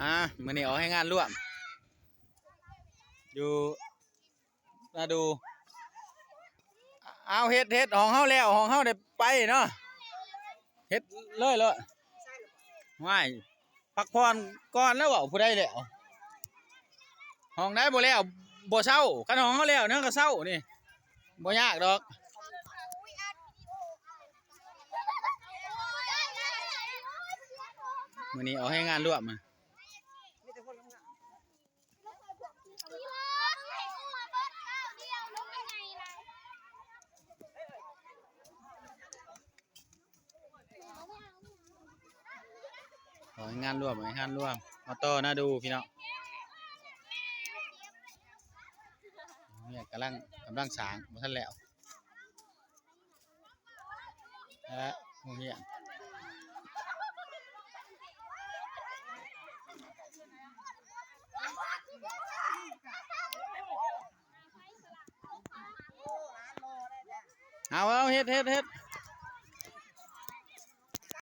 ອ່າ ມື້ນີ້ອອກແຮງງານລວມ ຢູ່ນາດູ. ເອົາ ເຮັດ ເຮັດ ຂອງເຮົາແລ້ວ ຂອງເຮົາໄດ້ໄປເນາະ ເຮັດເລີຍ ເລີຍ. ວ້າຍ ພັກຜ່ອນກ່ອນແລ້ວເວົ້າ ຜູ້ໃດແລ້ວ ຂອງໃດບໍ່ແລ້ວບໍ່ເຊົາ. ຄັນຂອງເຮົາແລ້ວເຮົາກໍເຊົານີ້ ບໍ່ຍາກດອກ. ມື້ນີ້ອອກແຮງງານລວມ ເອົາງານລວມ ເອົາງານລວມ ມາຕໍ່ນາດູພີ່ນ້ອງ. ເຮົາກຳລັງ ກຳລັງສ້າງ ບໍ່ທັນແລ້ວ. ແລະ ໂຮງຮຽນ ເອົາ ເອົາ ເຮັດ ເຮັດ ເຮັດ.